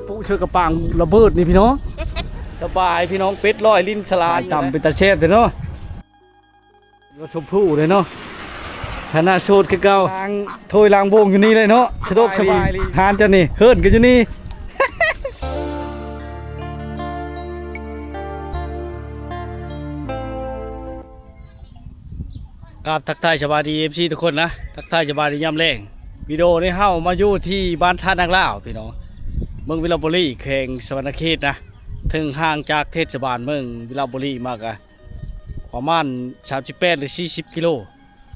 ປຸເສືອກະປາງລະເບີດນີ້ພີ່ນ້ອງ. ສະບາຍພີ່ນ້ອງ ເປັດລອຍລິນສະຫຼາຍ ຕຳເປັນຕາແຊບແທ້ເນາະ. ວ່າຊົມພູເດ້ເນາະ ຄະນະໂສດຄືເກົ່າ ລ້າງຖ້ວຍລ້າງໂບງຢູ່ນີ້ເລີຍເນາະ. ສະດວກສະບາຍ ຮ້ານເຈົ້ານີ້ ເຮືອນກໍຢູ່ນີ້. ກາບທັກທາຍສະບາຍດີ ເອັຟຊີ ທຸກຄົນນະ ທັກທາຍສະບາຍດີຍາມແລງ. ວິດີໂອນີ້ເຮົາມາຢູ່ທີ່ບ້ານທ່ານາງລາວພີ່ນ້ອງ ເມືອງວິລະບູລີ ແຂວງສະຫວັນນະເຂດນະ. ເຖິງຫ່າງຈາກເທດສະບານເມືອງວິລະບູລີມາກະປະມານສາມສິບແປດ ຫຼື ສີ່ສິບກິໂລ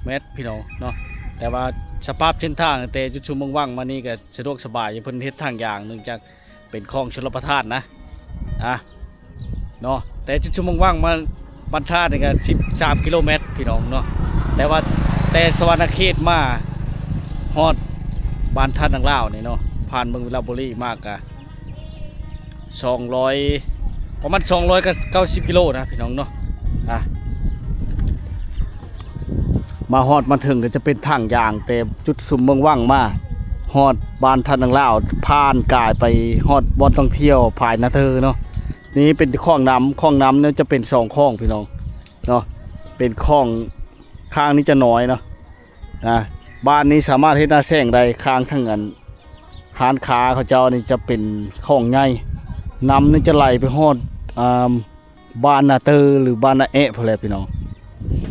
ແມັດພີ່ນ້ອງເນາະ. ແຕ່ວ່າສະພາບເສັ້ນທາງແຕ່ຈຸດຊຸມເມືອງວັງມານີ້ກະສະດວກສະບາຍ ເພິ່ນເຮັດທາງຢາງ ເນື່ອງຈາກ ເປັນຂອງຊົນລະປະທານນະ ອາ ເນາະ. ແຕ່ຈຸດຊຸມເມືອງວັງມາບ້ານທ່ານີ້ກະສິບສາມກິໂລແມັດພີ່ນ້ອງເນາະ. ແຕ່ວ່າແຕ່ສະຫວັນນະເຂດມາຮອດບ້ານທ່ານາງລາວນີ້ເນາະ ຜ່ານເມືອງວິລະບູລີມາກະສອງຮ້ອຍ ປະມານສອງຮ້ອຍເກົ້າສິບກິໂລນະພີ່ນ້ອງເນາະ. ອາ ມາຮອດມາເຖິງກໍຈະເປັນທາງຍ່າງ ແຕ່ຈຸດຊຸມເມືອງວັງມາຮອດບ້ານທ່ານາງລາວ ຜ່ານກາຍໄປຮອດບ່ອນທ່ອງທ່ຽວພາຍນາເຕີເນາະ. ນີ້ເປັນຂອງນ້ຳ ຂອງນ້ຳນີ້ຈະເປັນສອງຂອງພີ່ນ້ອງເນາະ. ເປັນຂອງ ຂ້າງນີ້ຈະນ້ອຍເນາະ. ອາ ບ້ານນີ້ສາມາດເຮັດນາແຊງໄດ້ ຂ້າງທາງອັນຮ້ານຄ້າເຂົາເຈົ້ານີ້ຈະເປັນຂອງໃຫຍ່ ນ້ຳນີ້ຈະໄຫຼໄປຮອດ ອ່າ ບ້ານນາເຕີ ຫຼື ບ້ານນາແອະພຸ້ນແຫຼະພີ່ນ້ອງ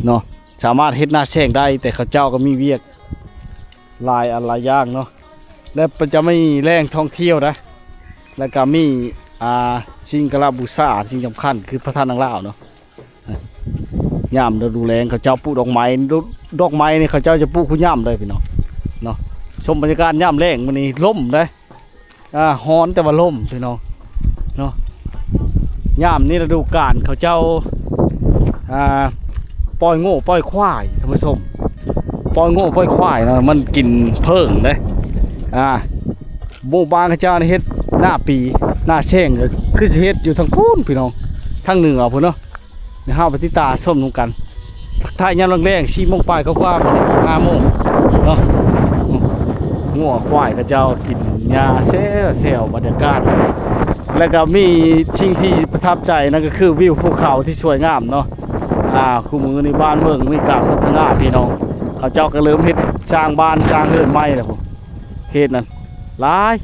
ເນາະ. ສາມາດເຮັດນາແຊງໄດ້ ແຕ່ເຂົາເຈົ້າກໍມີວຽກຫຼາຍອັນຫຼາຍຢ່າງເນາະ. ແລະ ຈະມີແຫຼ່ງທ່ອງທ່ຽວນະ ແລ້ວກໍມີ ອ່າ ສິ່ງກາລະບູຊາ ສິ່ງສຳຄັນຄືພະທາດນາງລາວເນາະ. ຍາມລະດູແລ້ງເຂົາເຈົ້າປູກດອກໄມ້ ດອກ ດອກໄມ້ນີ້ເຂົາເຈົ້າຈະປູກຄູ່ຍາມເລີຍພີ່ນ້ອງເນາະ. ຊົມບັນຍາກາດຍາມແລ້ງມື້ນີ້ ລົມເດ້ ອາ ຮ້ອນແຕ່ວ່າລົມພີ່ນ້ອງເນາະ. ຍາມນີ້ລະດູການເຂົາເຈົ້າ ອ່າ ປ່ອຍງົວປ່ອຍຄວາຍທ່ານຜູ້ຊົມ ປ່ອຍງົວປ່ອຍຄວາຍເນາະ ມັນກິນເຜິ້ງເດ້. ອາ ໝູ່ບ້ານເຂົາເຈົ້ານີ້ເຮັດນາປີ ນາແຊງ ກໍຄືຊິເຮັດຢູ່ທາງພຸ້ນພີ່ນ້ອງ ທາງເໜືອພຸ້ນເນາະ. ດຽວເຮົາໄປຕິດຕາມຊົມນຳກັນ. ທັກທາຍຍາມແລງໆ ສີ່ໂມງປາຍກວ່າໆ ຫ້າໂມງເນາະ. ງົວຄວາຍເຂົາເຈົ້າກິນຫຍ້າແຊວໆ ບັນຍາກາດ ແລ້ວກໍມີສິ່ງທີ່ປະທັບໃຈ ນັ້ນກໍຄືວິວພູເຂົາທີ່ສວຍງາມເນາະ. ອາ ຄູ່ມື້ນີ້ບ້ານເມືອງມີການພັດທະນາພີ່ນ້ອງ ເຂົາເຈົ້າກໍເລີ່ມເຮັດສ້າງບ້ານສ້າງເຮືອນໃໝ່ແລ້ວພຸ້ນ ເຂດນັ້ນຫຼາຍ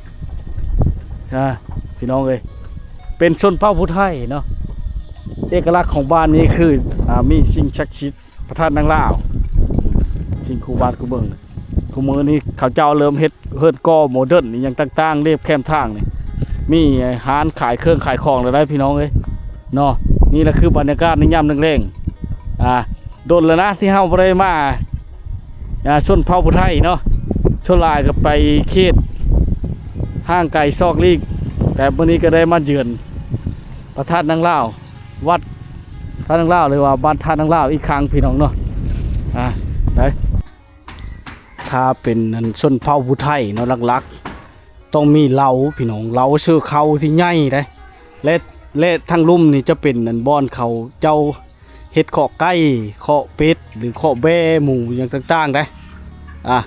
ອາ ພີ່ນ້ອງເອີຍ ເປັນຊົນເຜົ່າຜູ້ໄທເນາະ. ເອກະລັກຂອງບ້ານນີ້ຄື ອາ ມີສິ່ງສັກສິດ ພະທາດນາງລາວ ສິ່ງຄູ່ບ້ານຄູ່ເມືອງ. ຄູ່ມື້ນີ້ເຂົາເຈົ້າເລີ່ມເຮັດເຮືອນກໍ່ໂມເດີນອີ່ຫຍັງຕ່າງໆ ລຽບແຄມທາງນີ້ ມີຮ້ານຂາຍເຄື່ອງຂາຍຂອງແລ້ວໄດ໋ພີ່ນ້ອງເອີຍເນາະ. ນີ້ລະຄືບັນຍາກາດໃນຍາມແລງໆ. ອາ ດົນແລ້ວນະທີ່ເຮົາບໍ່ໄດ້ມາ ອາ ຊົນເຜົ່າຜູ້ໄທເນາະ ສ່ວນຫຼາຍກໍໄປເຂດຫ່າງໄກຊອກຫຼີກ ແຕ່ມື້ນີ້ກໍໄດ້ມາເຢືອນພະທາດນາງລາວ ວັດທາດນາງລາວ ຫຼືວ່າບ້ານທາດນາງລາວອີກຄັ້ງພີ່ນ້ອງເນາະ. ອາ ໄດ້ ຖ້າເປັນອັນຊົນເຜົ່າຜູ້ໄທເນາະ ຫຼັກໆ ຕ້ອງມີເລົາພີ່ນ້ອງ ເລົາເຊີເຂົາທີ່ໃຫຍ່ເດ້ ແລະ ແລະທາງລຸ່ມນີ້ຈະເປັນອັນບ່ອນເຂົາເຈົ້າເຮັດຄອກໄກ່ ຄອກເປັດ ຫຼືຄອກແບ້ ໝູ ຫຍັງຕ່າງໆ ເດ້. ອາ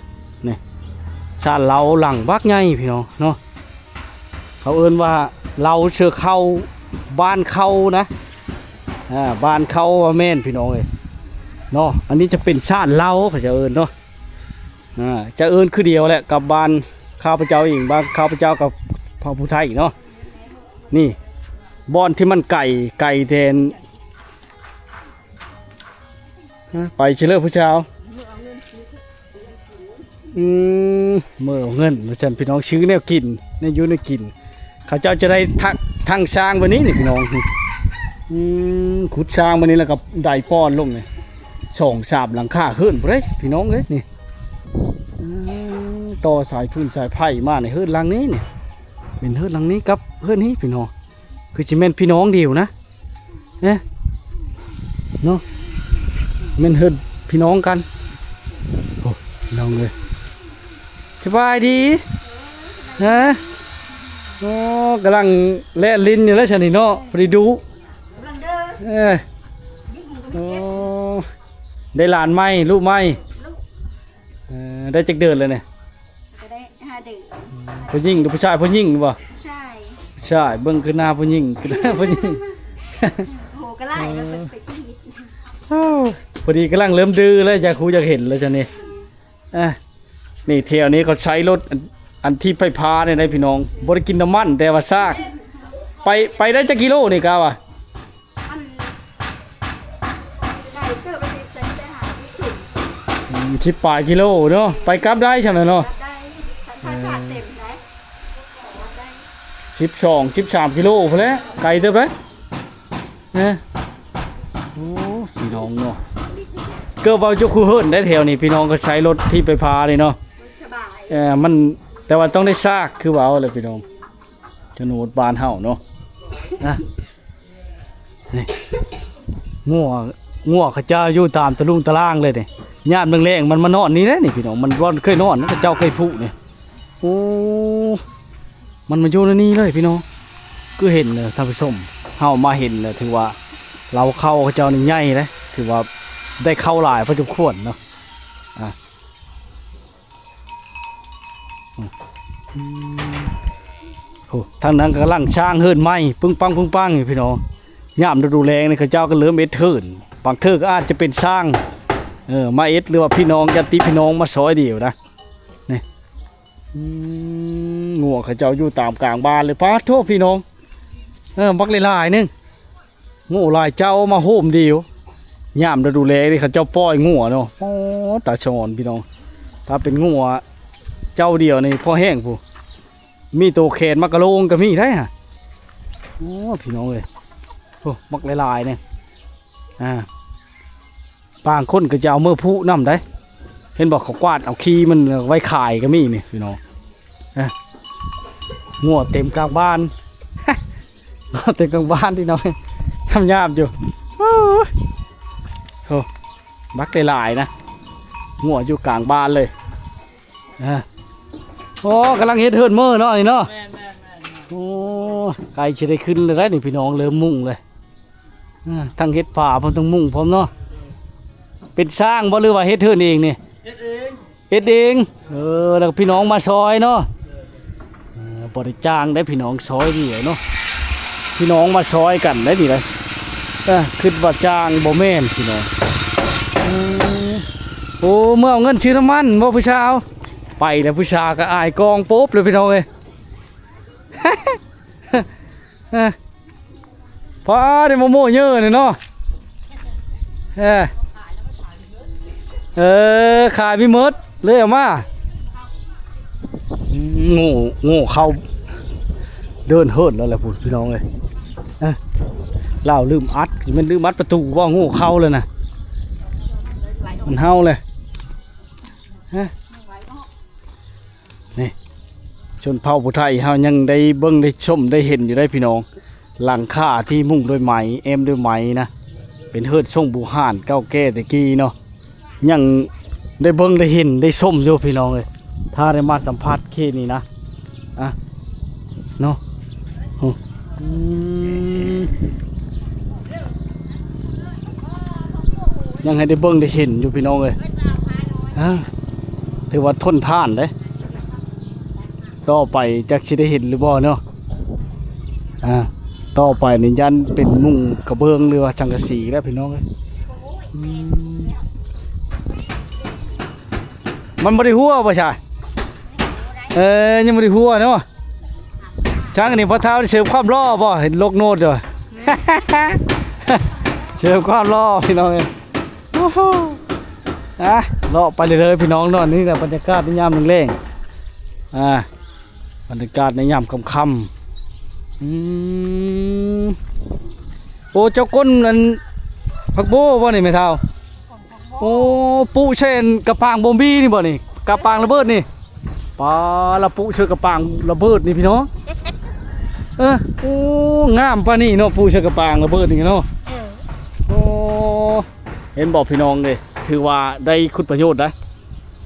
ນີ້ ຊານເລົາຫຼັງບັກໃຫຍ່ພີ່ນ້ອງເນາະ. ເຂົາເອີ້ນວ່າເລົາເຊີເຂົາ ບ້ານເຂົານະ ອາ ບ້ານເຂົາວ່າແມ່ນພີ່ນ້ອງເອີຍເນາະ. ອັນນີ້ຈະເປັນຊານເລົາເຂົາເຈົ້າເອີ້ນເນາະ. ອາ ຈະເອີ້ນຄືດຽວແຫຼະກັບບ້ານຂ້າພະເຈົ້າເອງ ບ້ານຂ້າພະເຈົ້າກັບເຜົ່າຜູ້ໄທເນາະ. ນີ້ບ່ອນທີ່ມັນໄກ ໄກແຕ່ ໄປຊິເລີຜູ້ສາວ ອືມ ເມືອເອົາເງິນວ່າຊັ້ນພີ່ນ້ອງ ຊື້ແນວກິນ ແນວຢູ່ແນວກິນ. ເຂົາເຈົ້າຈະໄດ້ທັກ ທັງສ້າງແບບນີ້ນີ້ພີ່ນ້ອງ. ອືມ ຂຸດສ້າງແບບນີ້ແລ້ວກໍໄດ້ປ່ອນລົງນີ້ ສອງສາມຫຼັງຄາເຮືອນພຸ້ນເດ້ພີ່ນ້ອງເອີຍນີ້. ອືມ ຕໍ່ສາຍຟືນສາຍໄຟມາໃນເຮືອນຫຼັງນີ້ນີ້ ເປັນເຮືອນຫຼັງນີ້ກັບເຮືອນນີ້ພີ່ນ້ອງ. ຄືຊິແມ່ນພີ່ນ້ອງດຽວນະ ເນາະ ແມ່ນເຮືອນພີ່ນ້ອງກັນ. ໂອ້ ພີ່ນ້ອງເອີຍ ສະບາຍດີ ຮະ. ໂອ້ ກຳລັງແລ່ນຫຼິ້ນຢູ່ແລ້ວຊັ້ນນີ້ເນາະ ພໍດີດຸ. ເອີ ໂອ້ ໄດ້ຫຼານໃໝ່ ລູກໃໝ່. ເອີ ໄດ້ຈັກເດືອນແລ້ວນີ້? ກໍໄດ້ຫ້າເດືອນ. ຜູ້ຍິງຫຼືຜູ້ຊາຍ? ຜູ້ຍິງບໍ່? ຜູ້ຊາຍ. ໃຊ່ ເບິ່ງຄືໜ້າຜູ້ຍິງ ຄືໜ້າຜູ້ຍິງ ໂອ້ໂຫ ກໍຫຼາຍແລ້ວ ເອີ ເພິ່ນໄປກິນ ໂອ້ ພໍດີກຳລັງເລີ່ມດື້ແລ້ວ ຢາກຮູ້ຢາກເຫັນແລ້ວຊະນີ້. ອ່ະ ນີ້ແຖວນີ້ເຂົາໃຊ້ລົດ ອັນ ອັນຖີບໄຟຟ້ານີ້ໄດ໋ພີ່ນ້ອງ ບໍ່ໄດ້ກິນນ້ຳມັນ ແຕ່ວ່າຊາກ ໄປ ໄປໄດ້ຈັກກິໂລນີ້ກະວ່າ ອັນ ໄກເຕີບ ໄປ ໄປ ໄປຫາທີ່ສຸດ ອືມ ສິບປາຍກິໂລເນາະ ໄປກັບໄດ້ຊັ້ນນະເນາະ ໄດ້ ຖ້າ ຖ້າຊາກເຕັມໄດ໋ ໄດ້ ສິບສອງ ສິບສາມກິໂລພຸ້ນແຫຼະ ໄກເຕີບເດ້ ນະ. ໂອ້ ພີ່ນ້ອງເນາະ ເກືອບວ່າຢູ່ຄູ່ເຮືອນໄດ໋ແຖວນີ້ ພີ່ນ້ອງກໍໃຊ້ລົດຖີບໄຟຟ້ານີ້ເນາະ ສະບາຍ ເອີ ມັນ ແຕ່ວ່າຕ້ອງໄດ້ຊາກ ຄືວ່າເອົາແຫຼະພີ່ນ້ອງ ຊະໂນດບ້ານເຮົາເນາະ ນະ. ນີ້ ງົວ ງົວເຂົາເຈົ້າຢູ່ຕາມຕະລຸງຕະລ່າງເລີຍນີ້ ຍາມແລງໆ ມັນມານອນນີ້ແຫຼະນີ້ພີ່ນ້ອງ ມັນບ່ອນເຄີຍນອນ ເຂົາເຈົ້າເຄີຍຜູກນີ້. ໂອ້ ມັນມາຢູ່ໃນນີ້ເລີຍພີ່ນ້ອງ ຄືເຫັນເລີຍທ່ານຜູ້ຊົມ ເຮົາມາເຫັນແລ້ວ ຖືວ່າເລົ້າເຂົ້າເຂົາເຈົ້ານີ້ໃຫຍ່ເດ້ ຖືວ່າໄດ້ເຂົ້າຫຼາຍພໍສົມຄວນເນາະ ອ່າ ອືມ ໂອ້ ທາງນັ້ນກຳລັງສ້າງເຮືອນໃໝ່ ປຶ້ງປັງ ປຶ້ງປັງຢູ່ພີ່ນ້ອງ ຍາມລະດູແລ້ງນີ້ເຂົາເຈົ້າກໍເລີ່ມເຮັດເຮືອນ ບາງເທື່ອກໍອາດຈະເປັນຊ່າງ ເອີ ມາເຮັດ ຫຼືວ່າພີ່ນ້ອງ ຍາດຕິພີ່ນ້ອງມາຊ່ອຍດຽວນະ ນີ້ ອືມ ງົວເຂົາເຈົ້າຢູ່ຕາມກາງບ້ານເລີຍ ປາດໂທ້ ພີ່ນ້ອງ ເອີ ບັກຫຼາຍໆ ໜຶ່ງ ໂອ້ ຫຼາຍເຈົ້າມາໂຮມດຽວ ຍາມລະດູແລ້ງນີ້ເຂົາເຈົ້າປ່ອຍງົວເນາະ ໂອ້ ຕາຊອນພີ່ນ້ອງ ຖ້າເປັນງົວເຈົ້າດຽວນີ້ພໍແຮງພຸ້ນ ມີໂຕແຂນມາກະໂລງກໍມີໄດ໋ຫະ ໂອ້ ພີ່ນ້ອງເອີຍ ໂອ້ ບັກຫຼາຍໆ ນີ້ ອ່າ ບາງຄົນກໍຈະເອົາເມືອຜູນຳໄດ໋ ເຫັນບໍ່ ເຂົາກວາດເອົາຂີ້ມັນໄວ້ຂາຍກໍມີນີ້ພີ່ນ້ອງ ອ່າ ງົວເຕັມກາງບ້ານ ງົວເຕັມກາງບ້ານພີ່ນ້ອງ ທຳຍາບຢູ່ ໂອ້ ໂອ້ ບັກຫຼາຍໆ ນະ ງົວຢູ່ກາງບ້ານເລີຍ ອ່າ ໂອ້ ກຳລັງເຮັດເຮືອນເມີເນາະນີ້ເນາະ ແມ່ນໆໆໆ ໂອ້ ໃກ້ຊິໄດ້ຂຶ້ນແລ້ວໄດ໋ນີ້ພີ່ນ້ອງ ເລີ່ມມຸງເລີຍ ອ່າ ທັງເຮັດຝາພ້ອມ ທັງມຸງພ້ອມເນາະ ເປັນຊ່າງບໍ່ ຫຼືວ່າເຮັດເຮືອນເອງນີ້ ເຮັດເອງ ເຮັດເອງ ເອີ ແລ້ວກໍພີ່ນ້ອງມາຊ່ອຍເນາະ ເອີ ບໍ່ໄດ້ຈ້າງໄດ້ພີ່ນ້ອງ ຊ່ອຍນີ້ເນາະ ພີ່ນ້ອງມາຊ່ອຍກັນໄດ໋ນີ້ໄດ໋ ເອີ ຄິດວ່າຈ້າງ ບໍ່ແມ່ນພີ່ນ້ອງ ອືມ ໂອ້ ເມືອເອົາເງິນຊື້ນ້ຳມັນບໍ່ຜູ້ສາວ ໄປແລ້ວຜູ້ສາວກໍອາຍກ້ອງໂປບເລີຍພີ່ນ້ອງເອີຍ ເອີ ພໍໄດ້ມາໂມ້ເຍີະນີ້ເນາະ ເອີ ເອີ ຂາຍໄປໝົດເລີຍເອົາມາ ອືມ ໂງ່ ໂງ່ເຂົ້າເດີນເຫີນແລ້ວແຫຼະພຸ້ນ ພີ່ນ້ອງເອີຍ ເອີ ລາວລືມອັດ ຊິແມ່ນລືມອັດປະຕູບໍ່ ໂງ່ເຂົ້າແລ້ວນະ ມັນເຫົ່າເລີຍ ຮະ ນີ້ ຊົນເຜົ່າຜູ້ໄທເຮົາຍັງໄດ້ເບິ່ງໄດ້ຊົມໄດ້ເຫັນຢູ່ໄດ໋ພີ່ນ້ອງ ຫຼັງຄາທີ່ມຸງດ້ວຍໄມ້ ແອ້ມດ້ວຍໄມ້ນະ ເປັນເຮືອນຊົງບູຮານເກົ່າແກ່ແຕ່ກີ້ເນາະ ຍັງໄດ້ເບິ່ງໄດ້ເຫັນໄດ້ຊົມຢູ່ພີ່ນ້ອງເອີຍ ຖ້າໄດ້ມາສຳຜັດເຂດນີ້ນະ ອ່ະ ເນາະ ໂອ້ ອືມ ຍັງໃຫ້ໄດ້ເບິ່ງໄດ້ເຫັນຢູ່ພີ່ນ້ອງເອີຍ ອ່າ ຖືວ່າທົນທານເດ້ ຕໍ່ໄປຈັກຊິໄດ້ເຫັນຫຼືບໍ່ເນາະ ອ່າ ຕໍ່ໄປນີ້ຢ້ານເປັນມຸງກະເບື້ອງ ຫຼືວ່າສັງກະສີແລ້ວພີ່ນ້ອງເອີຍ ອືມ ມັນບໍ່ໄດ້ຮົ່ວບໍ່ຊະ ເອີ ຍັງບໍ່ໄດ້ຮົ່ວເນາະ ຊ່າງອັນນີ້ພໍ່ທ້າວໄດ້ເສີມຄວາມຫຼໍ່ບໍ່ ເຫັນລົກໂນດຢູ່ ເສີມຄວາມຫຼໍ່ພີ່ນ້ອງເອີຍ ໂອ້ໂຫ ອ່ະ ເລາະໄປເລື້ອຍໆ ພີ່ນ້ອງເນາະ ນີ້ແຫຼະບັນຍາກາດໃນຍາມແລງໆ ອ່າ ບັນຍາກາດໃນຍາມຄ່ຳໆ ອືມ ໂອ້ ເຈົ້າກົ້ນອັນຜັກໂບບໍ່ນີ້ແມ່ເຖົ້າ? ໂອ້ ປຸໃສ່ອັນກະປາງບອມບີນີ້ບໍ່ນີ້? ກະປາງລະເບີດນີ້ ປາ ລະປຸໃສ່ກະປາງລະເບີດນີ້ພີ່ນ້ອງ ເອີ ໂອ້ ງາມປານນີ້ເນາະ ປຸໃສ່ກະປາງລະເບີດນີ້ເນາະ ເອີ ໂອ້ ເຫັນບໍ່ພີ່ນ້ອງເອີຍ ຖືວ່າໄດ້ຄຸນປະໂຫຍດໄດ໋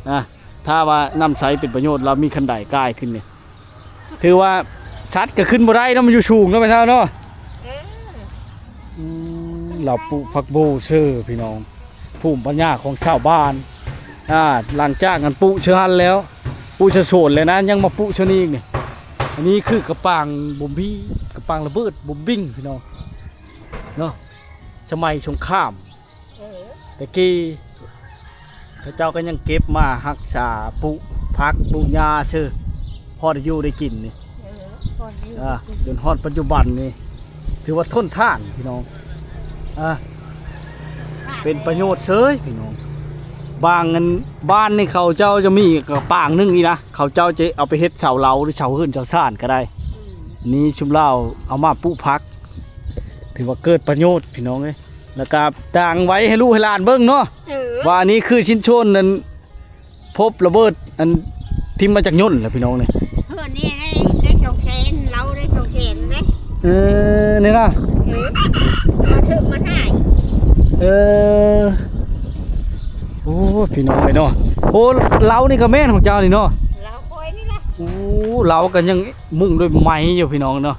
ອ່າ ຖ້າວ່ານ້ຳໃສເປັນປະໂຫຍດ ລາວມີຄັນໄດກາຍຂຶ້ນນີ້ ຖືວ່າສັດກໍຂຶ້ນບໍ່ໄດ້ເນາະ ມັນຢູ່ສູງເນາະແມ່ເຖົ້າເນາະ ເອີ ອືມ ລາວປູກຜັກໂບເຊີພີ່ນ້ອງ ພູມປັນຍາຂອງຊາວບ້ານ ອ່າ ຫຼັງຈາກນັ້ນປູກເຊີຫັ້ນແລ້ວ ປູກເຊີສວນແລ້ວນະ ຍັງມາປູກເຊີນີ້ອີກນີ້ ອັນນີ້ຄືກະປາງບົມບີ ກະປາງລະເບີດບົມບິງພີ່ນ້ອງເນາະ ສະໄໝສົງຄາມ ເອີ ແຕ່ກີ້ ເຂົາເຈົ້າກໍຍັງເກັບມາຮັກສາ ປູກຜັກປູກຫຍ້າຊື່ ພໍໄດ້ຢູ່ໄດ້ກິນນີ້ ເອີ ພໍໄດ້ຢູ່ ອ່າ ໄດ້ກິນ ຈົນຮອດປັດຈຸບັນນີ້ ຖືວ່າທົນທານພີ່ນ້ອງ ອ່າ ເປັນປະໂຫຍດເສີຍພີ່ນ້ອງ. ບາງອັນ ບ້ານນີ້ເຂົາເຈົ້າຈະມີກະປາງໜຶ່ງນີ້ນະ ເຂົາເຈົ້າຈະເອົາໄປເຮັດເສົາເລົາ ຫຼື ເສົາເຮືອນເສົາຊານກໍໄດ້ ອືມ ນີ້ຊຸມລາວເອົາມາປູກຜັກ ຖືວ່າເກີດປະໂຫຍດພີ່ນ້ອງເອີຍ. ແລ້ວກໍຕ່າງໄວ້ໃຫ້ລູກໃຫ້ຫຼານເບິ່ງເນາະ ເອີ ວ່າອັນນີ້ຄືຊິນຊົນນັ້ນ ພົບລະເບີດອັນຖິ້ມມາຈາກຍົນແຫຼະພີ່ນ້ອງນີ້ ເຮືອນນີ້ໄດ້ ໄດ້ສອງແສນ ເຮົາໄດ້ສອງແສນເດ້ ເອີ ນີ້ນະ ເອີ ມາຖືກມາຖ່າຍ ເອີ ໂອ້ ພີ່ນ້ອງເອີຍເນາະ ໂອ້ ເຮົານີ້ກໍແມ່ນຂອງເຈົ້ານີ້ເນາະ ເຮົາຂ້ອຍນີ້ລະ ໂອ້ ເຮົາກໍຍັງມຸງດ້ວຍໄມ້ຢູ່ພີ່ນ້ອງເນາະ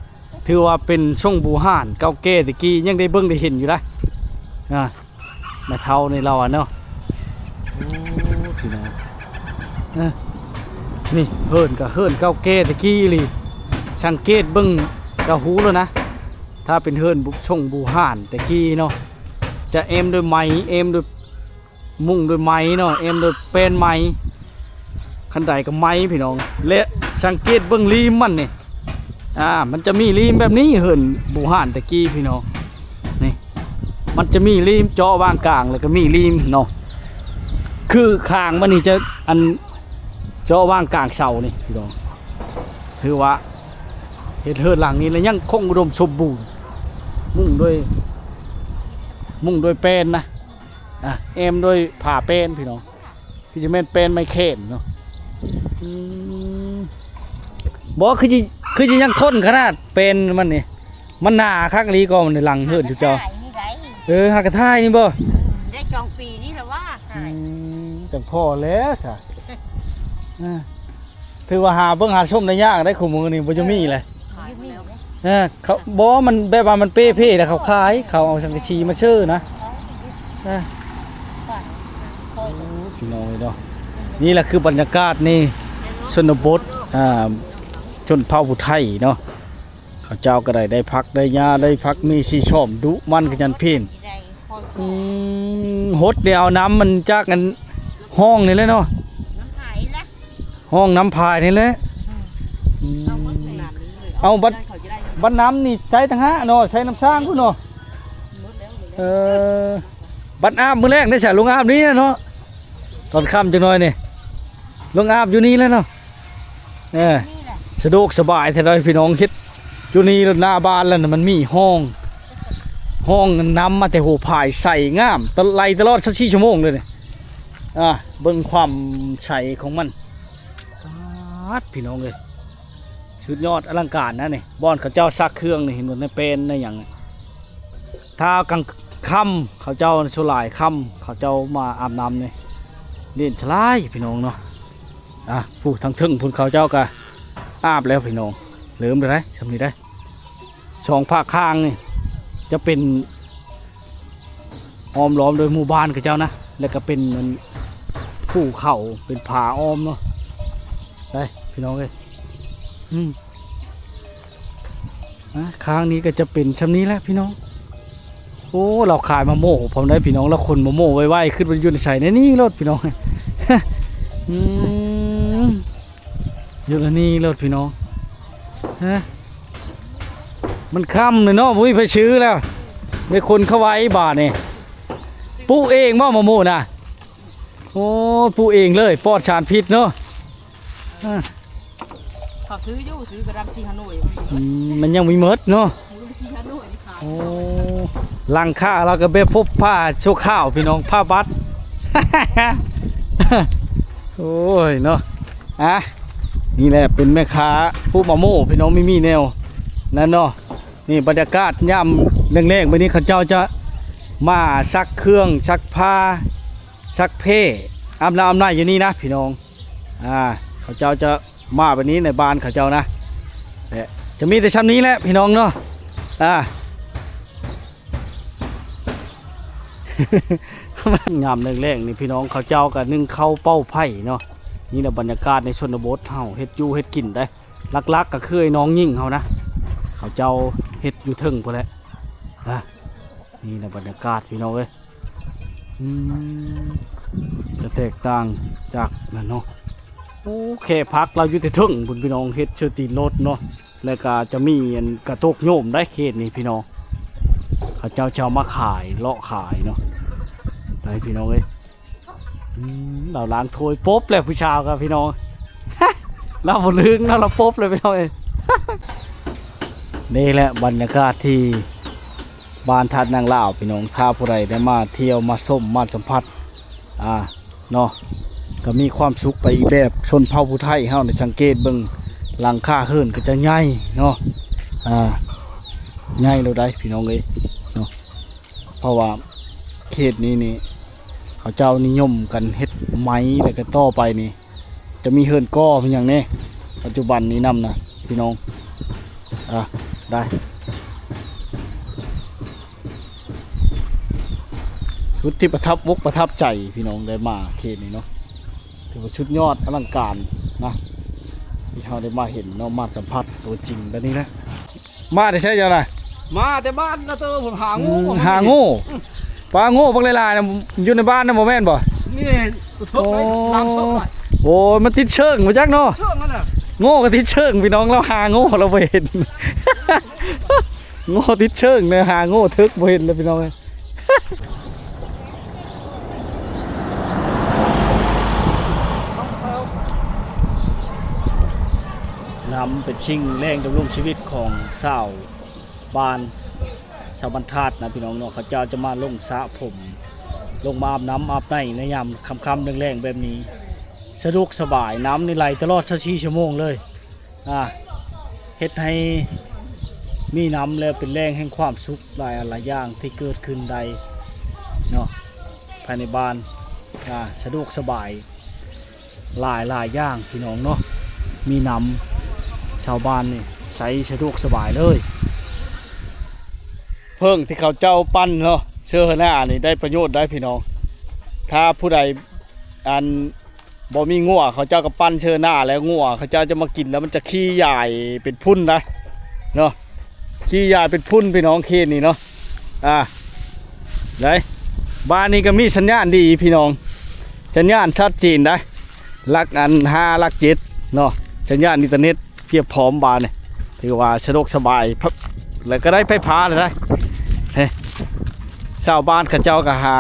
ຖືວ່າເປັນຊົງບູຮານເກົ່າແກ່ແຕ່ກີ້ ຍັງໄດ້ເບິ່ງໄດ້ເຫັນຢູ່ໄດ໋ ອ່າ ແມ່ເຖົ້ານີ້ລາວວ່າເນາະ ໂອ້ ພີ່ນ້ອງ ເອີ ນີ້ເຮືອນກໍເຮືອນເກົ່າແກ່ແຕ່ກີ້ອີ່ຫຼີ ສັງເກດເບິ່ງກໍຮູ້ແລ້ວນະ ຖ້າເປັນເຮືອນບຸ ຊົງບູຮານແຕ່ກີ້ເນາະ ຈະແອ້ມດ້ວຍໄມ້ ແອ້ມດ້ວຍ ມຸງດ້ວຍໄມ້ເນາະ ແອ້ມດ້ວຍແປ້ນໄມ້ ຄັນໄດກໍໄມ້ພີ່ນ້ອງ ແລະ ສັງເກດເບິ່ງລີມມັນນີ້ ອ່າ ມັນຈະມີລີມແບບນີ້ ເຮືອນບູຮານແຕ່ກີ້ພີ່ນ້ອງ ນີ້ ມັນຈະມີລີມເຈາະຫວ່າງກາງ ແລ້ວກໍມີລີມເນາະ ຄືຄາງມັນນີ້ຈະ ອັນ ເຈາະຫວ່າງກາງເສົານີ້ພີ່ນ້ອງ ຖືວ່າເຮັດເຮືອນຫຼັງນີ້ແລ້ວຍັງຄົງອຸດົມສົມບູນ ມຸງດ້ວຍ ມຸງດ້ວຍແປ້ນນະ ອ່າ ແອ້ມດ້ວຍຜ້າແປ້ນພີ່ນ້ອງ ຄືຈະແມ່ນແປ້ນໄມ້ແຂນເນາະ ອືມ ບໍ່ ຄືຊິ ຄືຊິຍັງທົນຂະໜາດແປ້ນມັນນີ້ ມັນໜາຄັກອີ່ຫຼີກໍມັນຫຼັງເຮືອນຈຸເຈົ້າ ເອີ ຫາກະຖ່າຍນີ້ບໍ່ ໄດ້ສອງປີນີ້ລະວ່າ ອືມ ຈັ່ງພໍແລ້ວຊະ ອ່າ ຖືວ່າຫາເບິ່ງຫາຊົມໄດ້ຍາກໄດ໋ ຄູ່ມື້ນີ້ບໍ່ຈະມີແຫຼະ ເອີ ເຂົາ ບໍ່ ມັນແບບວ່າມັນເປ່ເພແລ້ວເຂົາຂາຍ ເຂົາເອົາສັງກະສີມາເຊີນະ ເອີ ໂອ້ ພີ່ນ້ອງເອີຍເນາະ ນີ້ແຫຼະຄືບັນຍາກາດໃນຊົນນະບົດ ອ່າ ຊົນເຜົ່າຜູ້ໄທເນາະ ເຂົາເຈົ້າກໍໄດ້ ໄດ້ຜັກໄດ້ຫຍ້າ ໄດ້ຜັກມີສີຊອມ ດຸໝັ່ນຂະຫຍັນພຽນ ອືມ ຫົດນີ້ເອົານ້ຳມັນຈາກອັນຮ່ອງນີ້ແຫຼະເນາະ ນ້ຳພາຍລະ ຮ່ອງນ້ຳພາຍນີ້ແຫຼະ ອືມ ເອົາບັດ ບັດນ້ຳນີ້ໃຊ້ຕ່າງຫາກເນາະ ໃຊ້ນ້ຳສ້າງພຸ້ນເນາະ ເອີ ບັດອາບມື້ແລງໄດ້ສະ ລົງອາບນີ້ເນາະ ຕອນຄ່ຳຈັກໜ້ອຍນີ້ ລົງອາບຢູ່ນີ້ແຫຼະເນາະ ເອີ ສະດວກສະບາຍແທ້ເດ ພີ່ນ້ອງ ເຮັດຢູ່ນີ້ ໜ້າບ້ານລະນະ ມັນມີຮ່ອງ ຮ່ອງນ້ຳມາແຕ່ຫົວພາຍ ໃສງາມ ຕະ ໄຫຼຕະຫຼອດຊາວສີ່ຊົ່ວໂມງເລີຍນີ້ ອ່າ ເບິ່ງຄວາມໃສຂອງມັນ ປາດ ພີ່ນ້ອງເອີຍ ສຸດຍອດອະລັງການນະນີ້ ບ່ອນເຂົາເຈົ້າຊັກເຄື່ອງນີ້ ເຫັນບໍ່ ໃນແປ້ນໃນຫຍັງ ຖ້າກາງຄ່ຳເຂົາເຈົ້າ ສ່ວນຫຼາຍຄ່ຳເຂົາເຈົ້າມາອາບນ້ຳນີ້ ເຢັນສະຫຼາຍພີ່ນ້ອງເນາະ ອ່າ ຜູ້ທາງເທິງພຸ້ນເຂົາເຈົ້າກະອາບແລ້ວພີ່ນ້ອງ ເລີ່ມແລ້ວໄດ໋ ຊ່ຳນີ້ໄດ໋ ສອງພາກຂ້າງນີ້ຈະເປັນ ອ້ອມລ້ອມໂດຍໝູ່ບ້ານເຂົາເຈົ້ານະ ແລ້ວກໍເປັນອັນພູເຂົາ ເປັນຜາອ້ອມເນາະ ໄດ້ພີ່ນ້ອງເອີຍ ອືມ ອ່າ ຂ້າງນີ້ກໍຈະເປັນຊ່ຳນີ້ແຫຼະພີ່ນ້ອງ ໂອ້ ລາວຂາຍມະໂມ້ພ້ອມໄດ໋ພີ່ນ້ອງ ລາວຂົນມະໂມ້ໄວໆ ຄິດວ່າຢູ່ໃນໃສ ໃນນີ້ໂລດພີ່ນ້ອງ ອືມ ຢູ່ໃນນີ້ໂລດພີ່ນ້ອງ ຮະ ມັນຄ່ຳແລ້ວເນາະ ບໍ່ມີໃຜຊື້ແລ້ວ ໄດ້ຂົນເຂົ້າໄວ້ບາດນີ້ ປູກເອງບໍ່ມະມ່ວງນະ? ໂອ້ ປູກເອງເລີຍ ປອດສານພິດເນາະ ອາ ເຂົາຊື້ຢູ່ ຊື້ກະດຳສີ່ຫ້າໜ່ວຍ ອືມ ມັນຍັງບໍ່ໝົດເນາະ ໂອ້ ຫຼັງຄາລາວກໍແບບພົບຜ້າຊົ່ວຄາວພີ່ນ້ອງ ຜ້າບັດ ໂອ້ຍເນາະ ອາ ນີ້ແຫຼະເປັນແມ່ຄ້າປູກໝາກໂມພີ່ນ້ອງ ມີ ມີແນວນັ້ນເນາະ ນີ້ບັນຍາກາດຍາມແລງໆ ແບບນີ້ ເຂົາເຈົ້າຈະມາຊັກເຄື່ອງ ຊັກຜ້າ ຊັກແພ້ ອາບນ້ຳອາບໃນຢູ່ນີ້ນະພີ່ນ້ອງ ອາ ເຂົາເຈົ້າຈະມາແບບນີ້ໃນບ້ານເຂົາເຈົ້ານະ ແລະ ຈະມີແຕ່ຊ່ຳນີ້ແຫຼະພີ່ນ້ອງເນາະ ອາ ຍາມແລງໆ ນີ້ພີ່ນ້ອງເຂົາເຈົ້າກໍໜຶ້ງເຂົ້າເປົ່າໄຟເນາະ ນີ້ແຫຼະບັນຍາກາດໃນຊົນນະບົດເຮົາ ເຮັດຢູ່ເຮັດກິນໄດ໋. ຫຼັກໆກໍຄືໄອ້ນ້ອງຍິງເຮົານະ ເຂົາເຈົ້າເຮັດຢູ່ເທິງພຸ້ນແຫຼະ. ອາ ນີ້ນະບັນຍາກາດພີ່ນ້ອງເອີຍ. ອືມ ຈະແຕກຕ່າງຈາກນັ້ນເນາະ. ໂອ້ ແຄ່ພັກລາວຢູ່ແຕ່ເທິງພຸ້ນພີ່ນ້ອງ ເຮັດເຊີຕີນລົດເນາະ. ແລ້ວກໍຈະມີອັນກະໂຕກໂຍມໄດ໋ເຂດນີ້ພີ່ນ້ອງ ເຂົາເຈົ້າຈະເອົາມາຂາຍ ເລາະຂາຍເນາະ ໄດ໋ພີ່ນ້ອງເອີຍ. ອືມ ລາວລ້າງຖ້ວຍປົບແລ້ວ ຜູ້ຊາວກໍພີ່ນ້ອງ ລາວບໍ່ລຶງເນາະ ລາວປົບເລີຍພີ່ນ້ອງເອີຍ. ນີ້ແຫຼະບັນຍາກາດທີ່ບ້ານທາດນາງລາວພີ່ນ້ອງ ຖ້າຜູ້ໃດໄດ້ມາທ່ຽວມາຊົມມາສຳຜັດ ອາ ເນາະ ກໍມີຄວາມສຸກໄປອີກແບບ. ຊົນເຜົ່າຜູ້ໄທເຮົານີ້ ສັງເກດເບິ່ງຫຼັງຄາເຮືອນກໍຈະໃຫຍ່ເນາະ ອາ ໃຫຍ່ໂລດໄດ໋ພີ່ນ້ອງເອີຍເນາະ. ເພາະວ່າເຂດນີ້ນີ້ ເຂົາເຈົ້ານິຍົມກັນເຮັດໄມ້ ແລ້ວກໍຕໍ່ໄປນີ້ ຈະມີເຮືອນກໍມີຫຍັງແດ່ ປັດຈຸບັນນີ້ນຳນະພີ່ນ້ອງ. ອາ ໄດ້ ຈຸດທີ່ປະທັບອົກປະທັບໃຈພີ່ນ້ອງ ໄດ້ມາເຂດນີ້ເນາະ ຖືວ່າສຸດຍອດອະລັງການນະ ທີ່ເຮົາໄດ້ມາເຫັນເນາະ ມາສຳຜັດຕົວຈິງແບບນີ້ນະ. ມາແຕ່ໃສເຈົ້ານະ? ມາແຕ່ບ້ານນາເຕີ ຫາງູ ອືມ ຫາງູ. ປາງູບັກຫຼາຍໆນະ ຢູ່ໃນບ້ານນະ ບໍ່ແມ່ນບໍ່? ນີ້ ໂອ້ ນ້ຳເຊີງຫຼາຍ. ໂອ້ຍ ມັນຕິດເຊີງບໍ່ຈັກເນາະ ເຊີງນັ້ນນະ ງູກໍຕິດເຊີງພີ່ນ້ອງ. ລາວຫາງູລາວບໍ່ເຫັນ ງູຕິດເຊີງນະ ຫາງູເຖິກບໍ່ເຫັນແລ້ວພີ່ນ້ອງເອີຍ. ນ້ຳເປັນສິ່ງແລງດຳລົງຊີວິດຂອງຊາວບ້ານ ຊາວບ້ານທາດນະພີ່ນ້ອງເນາະ. ເຂົາເຈົ້າຈະມາລົງສະຜົມ ລົງມາອາບນ້ຳອາບໃນໃນຍາມຄ່ຳໆແລງໆແບບນີ້ ສະດວກສະບາຍ. ນ້ຳນີ້ໄຫຼຕະຫຼອດຊາວສີ່ຊົ່ວໂມງເລີຍ ອາ ເຮັດໃຫ້ມີນ້ຳແລ້ວເປັນແຫຼ່ງແຫ່ງຄວາມສຸກຫຼາຍອັນຫຼາຍຢ່າງທີ່ເກີດຂຶ້ນໄດ້ເນາະ ພາຍໃນບ້ານ ອາ ສະດວກສະບາຍຫຼາຍໆຢ່າງພີ່ນ້ອງເນາະ. ມີນ້ຳ ຊາວບ້ານນີ້ໃຊ້ສະດວກສະບາຍເລີຍ. ເຜິ້ງທີ່ເຂົາເຈົ້າປັ່ນເນາະ ເຊື້ອໜ້ານີ້ໄດ້ປະໂຫຍດໄດ໋ພີ່ນ້ອງ. ຖ້າຜູ້ໃດ ອັນ ບໍ່ມີງົວ ເຂົາເຈົ້າກໍປັ່ນເຊີໜ້າ ແລ້ວງົວເຂົາເຈົ້າຈະມາກິນ ແລ້ວມັນຈະຂີ້ຢາຍເປັນຝຸ່ນນະເນາະ ຂີ້ຢາຍເປັນຝຸ່ນພີ່ນ້ອງ ເຂດນີ້ເນາະ. ອາ ໄດ້ ບ້ານນີ້ກໍມີສັນຍານດີພີ່ນ້ອງ ສັນຍານຊັດເຈນໄດ໋ ຫຼັກອັນຫ້າ ຫຼັກເຈັດເນາະ ສັນຍານອິນເຕີເນັດພຽບພ້ອມ. ບ້ານນີ້ຖືວ່າສະດວກສະບາຍ ແລ້ວກໍໄດ້ໄຟຟ້າແລ້ວໄດ໋. ຊາວບ້ານເຂົາເຈົ້າກໍຫາ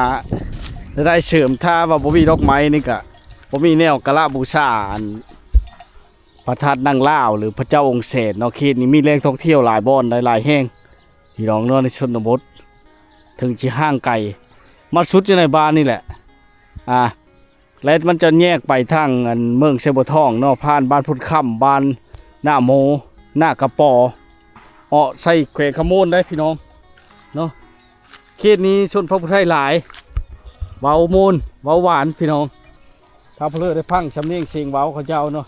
ລາຍໄດ້ເສີມ ຖ້າວ່າບໍ່ມີດອກໄມ້ນີ້ກໍ ບໍ່ມີແນວກາລະບູຊາ ອັນ ພະທາດນາງລາວ ຫຼື ພະເຈົ້າອົງແສນເນາະ. ເຂດນີ້ມີແຫຼ່ງທ່ອງທ່ຽວຫຼາຍບ່ອນ ຫຼາຍໆແຫ່ງພີ່ນ້ອງເນາະ ໃນຊົນນະບົດ ເຖິງຊິຫ່າງໄກ ມາສຸດຢູ່ໃນບ້ານນີ້ແຫຼະ. ອາ ແລະ ມັນຈະແຍກໄປທາງ ອັນ ເມືອງໄຊບົວທອງເນາະ ຜ່ານບ້ານໂພນຄຳ ບ້ານນາໂມ ນາກະປໍ ເອາະໃສ່ແຂວງຄຳມ່ວນໄດ໋ພີ່ນ້ອງເນາະ. ເຂດນີ້ຊົນເຜົ່າຜູ້ໄທຫຼາຍ ເວົ້າມ່ວນ ເວົ້າຫວານພີ່ນ້ອງ. ຖ້າຜູ້ເລີໄດ້ຟັງສຳນຽງສຽງເວົ້າເຂົາເຈົ້າເນາະ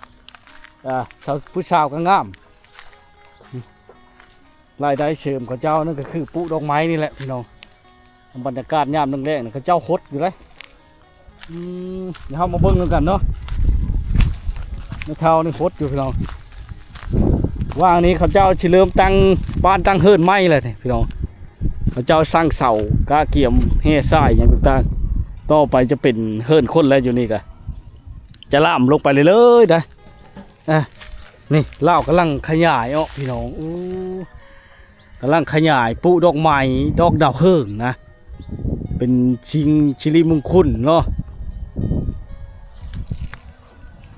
ອາ ສາວ ຜູ້ສາວກໍງາມ. ລາຍໄດ້ເສີມເຂົາເຈົ້ານັ້ນກໍຄືປູກດອກໄມ້ນີ້ແຫຼະພີ່ນ້ອງ. ບັນຍາກາດຍາມແລງໆນີ້ ເຂົາເຈົ້າຫົດຢູ່ເດ້. ອືມ ດຽວເຮົາມາເບິ່ງນຳກັນເນາະ ແມ່ເຖົ້ານີ້ຫົດຢູ່ພີ່ນ້ອງ. ວ່າງນີ້ເຂົາເຈົ້າຊິເລີ່ມຕັ້ງບ້ານຕັ້ງເຮືອນໃໝ່ແລ້ວນີ້ພີ່ນ້ອງ. ເຂົາເຈົ້າສ້າງເສົາກະກຽມແຮ່ຊາຍຫຍັງຕ່າງໆ ຕໍ່ໄປຈະເປັນເຮືອນຄົນແລ້ວ. ຢູ່ນີ້ກະຈະລາມລົງໄປເລື້ອຍໆໄດ໋. ອາ ນີ້ລາວກຳລັງຂະຫຍາຍອອກພີ່ນ້ອງ. ໂອ້ ກຳລັງຂະຫຍາຍ ປູກດອກໄມ້ ດອກດາວເຮືອງນະ ເປັນສິ່ງສິລິມຸງຄຸນເນາະ.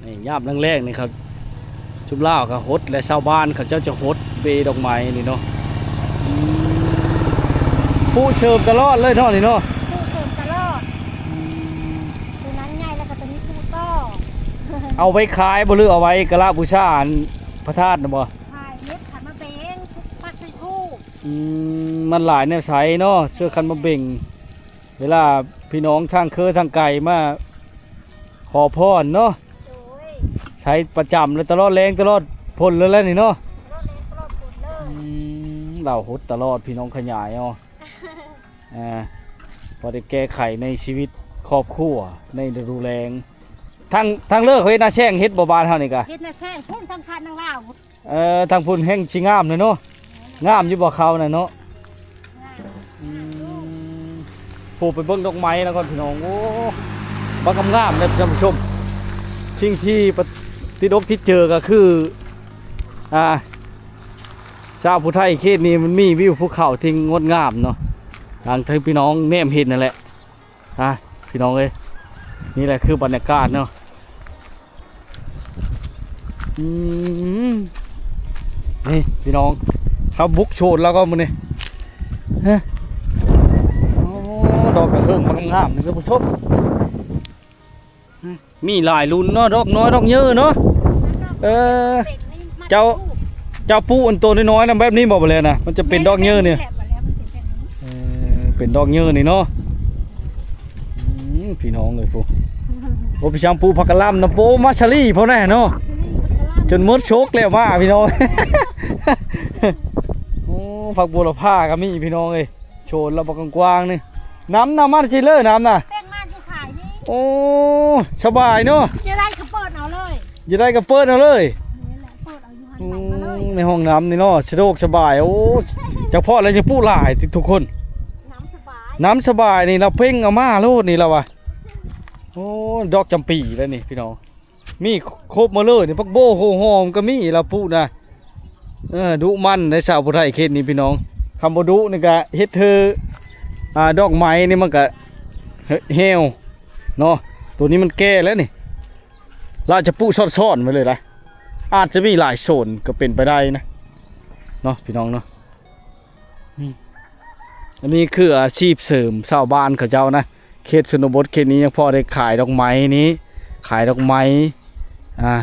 ນີ້ຍາມແລງໆນີ້ເຂົາ ຊຸມລາວກໍຫົດ ແລະ ຊາວບ້ານເຂົາເຈົ້າຈະຫົດເບດອກໄມ້ນີ້ເນາະ. ອືມ ປູກເສີມຕະຫຼອດເລີຍເນາະນີ້ເນາະ ປູກເສີມຕະຫຼອດ. ອືມ ໂຕນັ້ນໃຫຍ່ແລ້ວກໍໂຕນີ້ປູກຕໍ່. ເອົາໄວ້ຂາຍບໍ່ ຫຼື ເອົາໄວ້ກາລະບູຊາ ອັນ ພະທາດນະບໍ່? ຂາຍເມັດ ຂັນໝາກເບັງ ປັກໃສ່ທູບ. ອືມ ມັນຫຼາຍແນວໃຊ້ເນາະ ເຊື່ອ ຂັນໝາກເບັງ ເວລາພີ່ນ້ອງທາງເຄີທາງໄກມາຂໍພອນເນາະ. ໂດຍ ໃຊ້ປະຈຳເລີຍ ຕະຫຼອດແລງຕະຫຼອດຝົນເລີຍແຫຼະນີ້ເນາະ. ຕະຫຼອດແລງຕະຫຼອດຝົນເລີຍ. ອືມ ລາວຫົດຕະຫຼອດ ພີ່ນ້ອງຂະຫຍາຍເອົາ ອ່າ ພໍໄດ້ແກ້ໄຂໃນຊີວິດຄອບຄົວໃນລະດູແລ້ງ. ທາງ ທາງເລີກເຮັດນາແຊງເຮັດບໍ່ ບ້ານເຮົານີ້ກະ? ເຮັດນາແຊງພຸ້ນ ທາງທາດນາງລາວ. ເອີ ທາງພຸ້ນແຮ່ງຊິງາມເລີຍເນາະ. ງາມຢູ່ບໍ່ເຂົານະເນາະ? ອືມ ໂອ້ ໄປເບິ່ງດອກໄມ້ແລ້ວກ່ອນພີ່ນ້ອງ. ໂອ້ ບັກງາມໆເດ້ທ່ານຜູ້ຊົມ. ສິ່ງທີ່ປະ ຕິດອົກຕິດເຈີກໍຄື ອ່າ ຊາວຜູ້ໄທເຂດນີ້ມັນມີວິວພູເຂົາທີ່ງົດງາມເນາະ ດັ່ງທີ່ພີ່ນ້ອງແນມເຫັນນັ້ນແຫຼະ. ອ່ະ ພີ່ນ້ອງເອີຍ ນີ້ແຫຼະຄືບັນຍາກາດເນາະ. ອືມ ນີ້ພີ່ນ້ອງ ເຂົາບຸກໂຊນແລ້ວກໍມື້ນີ້ ຮະ ໂອ້ ດອກກະເຄິ່ງມັນງາມນີ້ທ່ານຜູ້ຊົມ. ມີຫຼາຍລຸ້ນເນາະ ດອກນ້ອຍດອກເຍີເນາະ. ເອີ ເຈົ້າ ເຈົ້າປູກອັນໂຕນ້ອຍໆນຳແບບນີ້ບໍ່ ບໍ່ແລ້ວນະ ມັນຈະເປັນດອກເຍີນີ້. ເອີ ເປັນດອກເຍີນີ້ເນາະ. ອືມ ພີ່ນ້ອງເອີຍ ໂອ້ ໂອ້ ພີ່ຊ້າງປູກຜັກກະຫຼ່ຳນຳ ໂອ້ ມາສາລີພຸ້ນແຫຼະເນາະ ຈົນໝົດໂຊກແລ້ວມາພີ່ນ້ອງ. ໂອ້ ຜັກບົວລະພາກໍມີພີ່ນ້ອງເອີຍ. ໂຊນລະບັກກວ້າງໆນີ້ ນ້ຳນະ ມາຊິເລີນ້ຳນະ ເປັນມາຢູ່ຂາຍນີ້. ໂອ້ ສະບາຍເນາະ ຢາກໄດ້ກໍເປີດເອົາເລີຍ ຢາກໄດ້ກໍເປີດເອົາເລີຍ. ນີ້ແຫຼະ ເປີດເອົາຢູ່ຫັ້ນ ອືມ ໄປມາເລີຍ ໃນຫ້ອງນ້ຳນີ້ເນາະ ສະດວກສະບາຍ. ໂອ້ ຈັກພໍແລ້ວຍັງປູກຫຼາຍຕິທຸກຄົນ. ນ້ຳສະບາຍ ນ້ຳສະບາຍນີ້ ລາວເພັ່ງເອົາມາໂລດນີ້ລາວວ່າ. ໂອ້ ດອກຈຳປີແລ້ວນີ້ພີ່ນ້ອງ. ມີຄົບໝົດເລີຍນີ້ ຜັກໂບ ຫົວຫອມກໍມີລາວປູກນະ. ເອີ ດຸໝັ່ນໃນຊາວຜູ້ໄທເຂດນີ້ພີ່ນ້ອງ ຄຳບໍ່ດຸນີ້ກະເຮັດເທື່ອ ອ່າ ດອກໄມ້ນີ້ມັນກະແຫ້ວເນາະ. ໂຕນີ້ມັນແກ່ແລ້ວນີ້ ລາວຈະປູກຊ້ອນໆໄວ້ເລີຍນະ ອາດຈະມີຫຼາຍໂຊນກໍເປັນໄປໄດ້ນະ ເນາະ ພີ່ນ້ອງເນາະ. ອືມ ອັນນີ້ຄືອາຊີບເສີມຊາວບ້ານເຂົາເຈົ້ານະ ເຂດຊົນນະບົດເຂດນີ້ຍັງພໍໄດ້ຂາຍດອກໄມ້ນີ້ ຂາຍດອກໄມ້ ອ່າ